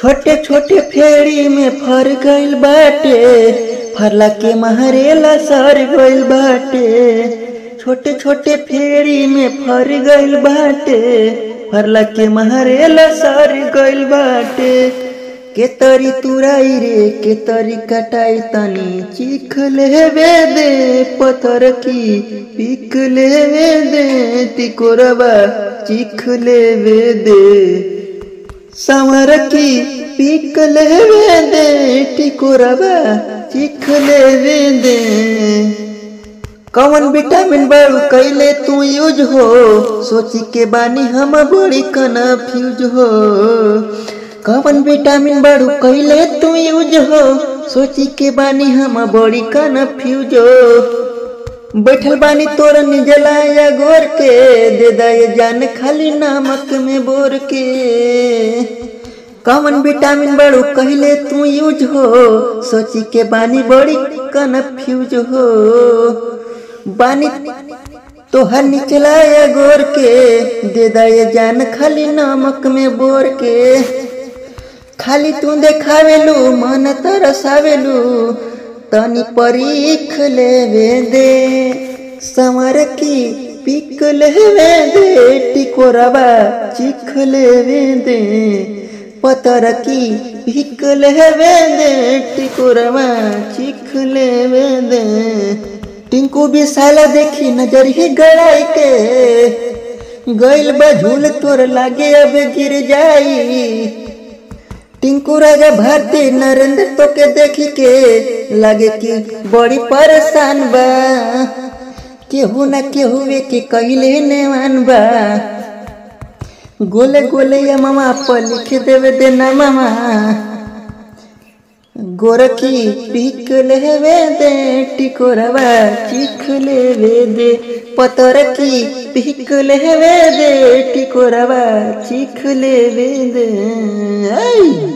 छोटे छोटे फेड़ी में फर गइल बाटे, फरला के महरेला सर गइल बाटे। छोटे छोटे फेड़ी में फर गइल बाटे, फरला के महरेला सर गइल बाटे। के तरी तुराई रे के तरी कटाई तनी चीख लेवे दे, पत्थर की पीक लेवे दे, टिकोरबा चीख लेवे दे। संवर की पीक लेवे दे, टिकोरबा चीख लेवे दे। कौन विटामिन बारू कैले तू यूज हो, सोची के बानी हम बड़ी कन्फ्यूज हो। कौन विटामिन बारू कैले तू यूज हो, सोची के बानी हम बड़ी कन्फ्यूज हो। बैठल बानी तोर निजला या गोर के, दे दे जान खाली नमक में बोर के। कौन विटामिन बारू कहले तू यूज हो, सोची के बानी बड़ी कन्फ्यूज हो। बानी तोहर निचला या गोर के, दे दे जान खाली नमक में बोर के। खाली तू देखावेलू मन तरसावेलू, तनी परीख लेवे दे। संवर की पीक लेवे दे, टिकोरबा चीख लेवे दे। पतर की पीक लेवे दे, टिकोरबा चीख लेवे दे। टिंकू विशाल देखी नजर ही गड़ाई के, गइल बझूल तोर लागे अब गिर जाई। टिंकू राजा भारती नरेंद्र तो के देखी के लागे कि बड़ी परेशान बा, केहू न केहू के कहिले नेवान बा। गोले गोले या मामा पर लिख देवे देना मामा, गोरखी पीक लेवे दे, टिकोरबा चीख लेवे दे। पतर की पीक लेवे दे, टिकोरबा चीख लेवे दे।